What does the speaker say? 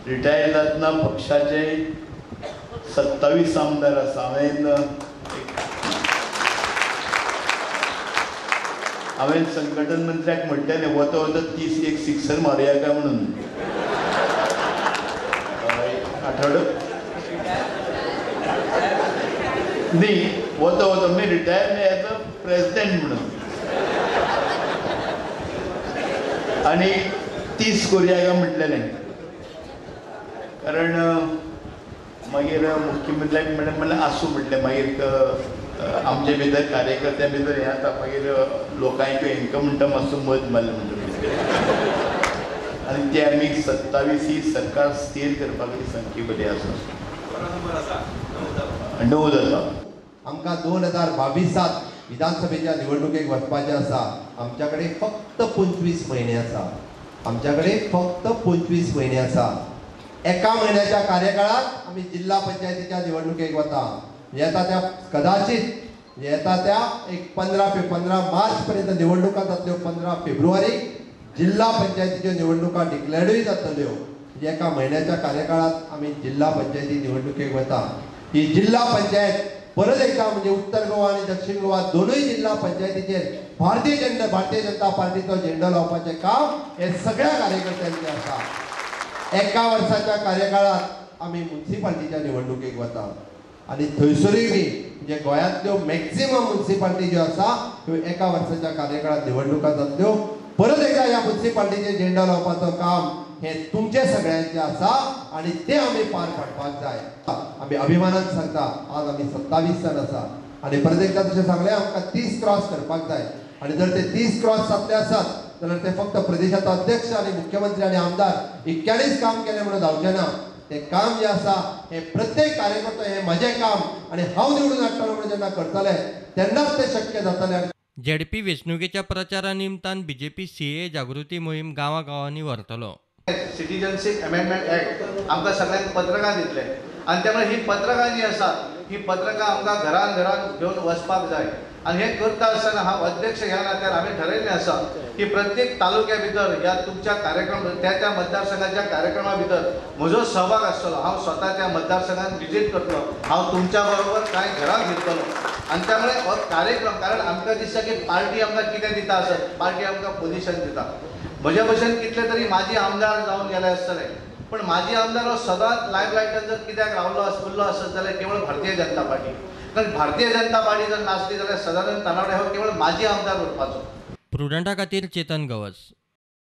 Retire जातना पक्षाचे 27 आमदार आसा. हांवें संघटन मंत्र्याक म्हणटलें वता वता 30 एक सिक्सर मारुया काय म्हणून. आठवडो न्ही, वता वता मी रिटायर न्ही एज अ प्रेसिडेंट म्हणून, आनी 30 करुया काय म्हटलेलें. कारण मागीर मुख्यमंत्र्याक म्हणलें म्हणलें आसूं म्हटलें. मागीर आमचे भितर कार्यकर्त्यां भितर हें आतां मागीर लोकांक हेंकां म्हणटा मातसो मत मारलें म्हणटा. आनी ते आमी 27 ही सरकार स्थिर करपाक संख्या बरी आसा. 9 जाता. आमकां 2022 विधानसभेच्या निवडणुकेक वचपाचें आसा. आमच्या कडेन फक्त 25 म्हयने आसा. आमच्या कडेन फक्त 25 म्हयने आसा. एका म्हयन्याच्या कार्यकाळात आमी जिल्हा पंचायतीच्या निवडणुकेक वता. येता त्या कदाचित येता त्या एक 15 मार्च पर्यंत निवडणुका जातल्यो. 15 फेब्रुवारी जिल्हा पंचायतीच्यो निवडणुका डिक्लेअर्डूय जातल्यो. एका म्हयन्याच्या कार्यकाळात आमी जिल्हा पंचायती निवडणुकेक वता. ही जिल्हा पंचायत परत एकदा म्हणजे उत्तर गोवा आनी दक्षिण गोवा दोनूय जिल्हा पंचायतीचेर भारतीय जनता पार्टीचो झेंडो लावपाचें काम हे सगळ्या कार्यकर्त्यांचें आसा. एका वर्साच्या कार्यकाळात आमी मुन्सिपाल्टीच्या निवडणुकेक वता आनी थंयसरूय बी म्हणजे गोंयांतल्यो मॅक्झिमम मुन्सिपाल्टी ज्यो आसा त्यो एका वर्साच्या कार्यकाळात निवडणुका जातल्यो. परत एकदा ह्या मुन्सिपाल्टीचेर झेंडो लावपाचो काम हे तुमचे सगळ्यांचे आसा आनी ते आमी पार पाडपाक जाय. आमी अभिमानान सांगता आज आमी 27 जाण आसा आनी परत एकदा तशें सांगलें आमकां 30 क्रॉस करपाक जाय. आनी जर ते 30 क्रॉस जातले आसत जाल्यार ते फक्त प्रदेशाचो अध्यक्ष आनी मुख्यमंत्री आनी आमदार इतक्यांनीच काम केलें म्हणून जावचें ना. तें काम जें आसा हें प्रत्येक कार्यकर्तो हें म्हजें काम आनी हांव निवडून हाडटलो म्हणून जेन्ना करतले तेन्नाच तें शक्य जातलें. झेडपी वेंचणुकेच्या प्रचारा निमतान बीजेपी सीए जागृती मोहीम गांवागांवांनी व्हरतलो. सिटीजनशीप अमेंडमेंट ऍक्ट आमकां सगळ्यांक पत्रकां दितले आनी त्यामुळे ही पत्रकां जी आसात ही पत्रकां आमकां घरान घरान घेवन वचपाक जाय. आनी हें करता आसतना हांव अध्यक्ष ह्या नात्यान हांवें ठरयल्लें आसा की प्रत्येक तालुक्या भितर ह्या तुमच्या कार्यक्रम त्या त्या मतदारसंघाच्या कार्यक्रमा भितर म्हजो सहभाग आसतलो. हांव स्वता त्या मतदारसंघात विजीट करतलो, हांव तुमच्या बरोबर कांय घरां फिरतलो. आनी त्यामुळे हो कार्यक्रम, कारण आमकां दिसता की पार्टी आमकां कितें दिता आसत, पार्टी आमकां पोजिशन दिता. म्हज्या भशेन कितले तरी माजी आमदार जावन गेले आसतले, पण माजी आमदार हो सदांच लायमलायटान जर कित्याक रावलो उरलो आसत जाल्यार केवळ भारतीय जनता पार्टी. कारण भारतीय जनता पार्टी जर नासली जाल्यार सदानंद तानावडे हो केवळ माजी आमदार उरपाचो. प्रुडंटा खातीर चेतन गवस.